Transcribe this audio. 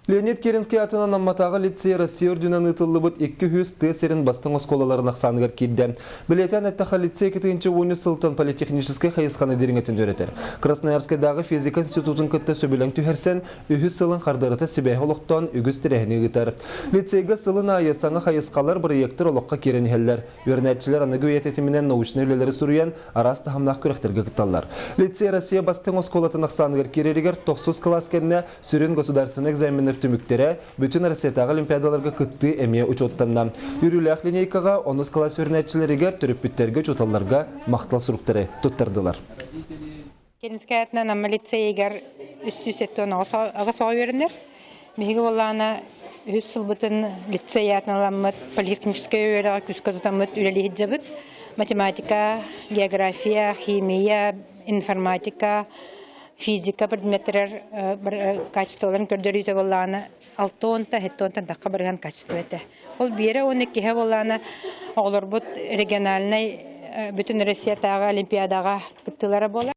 Леонид Керенский аатынан Амматааҕы лицей Россия үрдүнэн ыытыллыбыт 200 тыа сирин бастыҥ оскуолаларын ахсааныгар киирдэ. Бэлиэтээн эттэххэ, лицей 2013 сылтан политехническай хайысханы дириҥэтин үөрэтэр. Красноярскайдааҕы физика институтун кытта сөбүлэҥ түһэрсэн, үһүс сылын хардарыта сибээһи олохтоон үгүс тэрээһини ыытар. Лицейгэ сылын аайы саҥа хайысхалар, бырайыактар олоххо киирэн иһэллэр. Үөрэнээччилэр аныгы үйэ тэтиминэн научнай үлэлэри суруйан, араас таһымнаах күрэхтэргэ кытталлар. Лицей Россия бастыҥ оскуолатын ахсааныгар киирэригэр тохсус кылаас кэннэ сүрүн государственнай экзаменнар түмүктэрэ, бүтүн Россиятааҕы олимпиадаларга кыттыы эмиэ учуоттанна. Үөрүүлээх линейкаҕа онус кылаас үөрэнээччилэригэр, төрөппүттэргэ, учууталларга махтал суруктары туттардылар. Керенскэй аатынан Амма лицейигэр 379 оҕо үөрэнэр. Биһиги буоллаҕына үһүс сылбытын лицей аатынан ыламмыт политехническай үөрэҕи күүскэ тутаммыт үлэлии сылдьабыт. Математика, география, химия, информатика, физика предметтэрэр качестволарын көрдөрүүтэ буоллаҕына 6-онтон 7-онтон тахха барыһан качество этэ. Ол биэрэ уонна иккиһэ буоллаҕына оҕолорбут региональнай бүтүн Россиятааҕы олимпиадаҕа кыттыылара буолар.